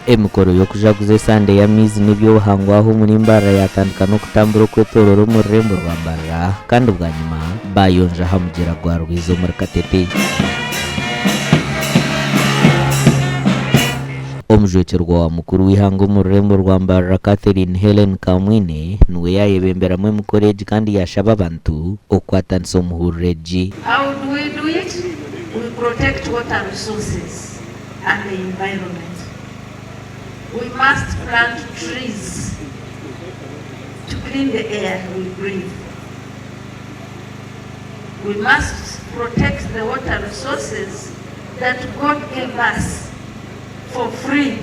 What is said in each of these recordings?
Emikoro y'okujaguza esande y'amaizi n'eby'obuhangwa aha omuri Mbarara yatandika n'okutambura okwetoorora omu rurembo rwa Mbarara kandi bwanyima bayonja aha mugyera gwa Rwizi omuri Katete. Omujwekyerwa wa mukuru w'eihanga omu rurembo rwa Mbarara Catherine Hellen Kamwine niwe yayebemberamu emikoro egi kandi yashaba abantu okukwatanisa omuhururu egi. How do we do it? We protect water resources and the environment. We must plant trees to clean the air we breathe. We must protect the water resources that God gave us for free.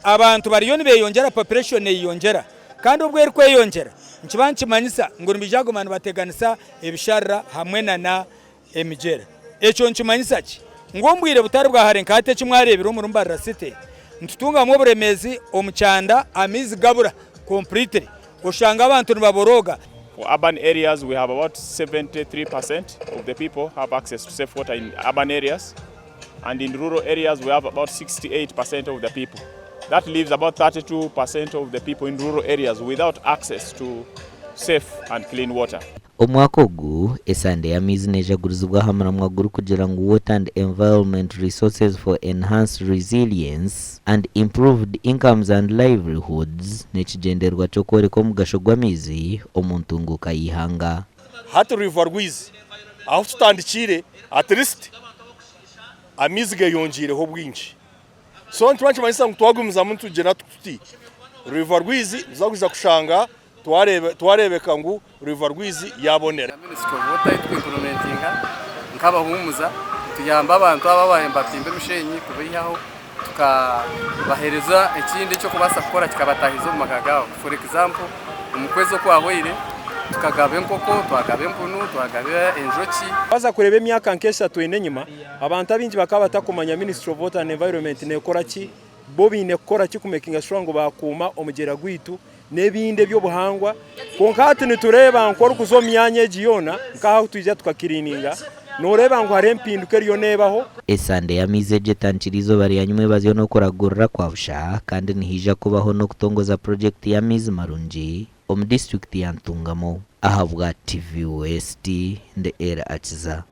Abantu bariyo nibeyongyera, population neyeyongyera kandi obwo erikweyongyera nikiba nikimanyisa ngu nibaija kuguma nibateganisa ebisharara hamwe nana emigyera. Ekyo nikimanyisa ki? Ngu omu bwire butari bwa hare nka hati eki mwareebire omuri Mbarara City, nitutungamu oburemeezi omu kyanda amaizi gabura completely oshanga abantu nibaborooga. For urban areas we have about 73% of the people have access to safe water in urban areas and in rural areas we have about 68% of the people. That leaves about 32% of the people in rural areas without access to safe and clean water. Omwaka ogu, esande y'amaizi neejagurizibwa aha muramwa gurikugira ngu Water and Environment Resources for Enhanced Resilience and Improved Incomes and Livelihoods n'ekigyendererwa ky'okworeka omugasho gw'amaizi omu ntunguuka y'eihanga. Hati River Rwizi ahu tutandikiire at least amaizi geyongyeireho obwingi so nikimara nikimanyisa ngu twagumizamu nitugyenda tuti River Rwizi nituza kwija kushanga twareebeka ngu River Rwizi yaabonera. Ministry of Water ei tukwimpurumentinga nk'abahuumuza nituyamba abantu abo ababaire nibatimba emishenyi kubaihaho tukabaheereza ekindi eky'okubaasa kukora kikabataahiza omu maka gaabo. For example omu kwezi okwahwaire tukagaba enkoko, twagaba empunu, twagaba enjoki. Waaza kureeba emyaka nk'eshatu ena enyima, abantu abaingi bakaba batakumanya Ministry of Water and Environment neekora ki, bo baine kukora ki kumekinga shuwa ngu baakuuma omugyera gwaitu n'ebindi eby'obuhangwa. Kwonka hati nitureeba ngu ku orikuza omu myanya egi yoona, nk'aha ahu twija tukakiriininga, nooreeba ngu hariho empinduka eriyo neebaho. Esande y'amaizi egi etandikire eizooba rya nyimwebazyo n'okuragurira kwa busha kandi nihaija kubaho n'okutongoza purojekiti y'amaizi marungi omu disiturikiti ya Ntungamo. Ahabwa TV West, ndi Elly Akiza.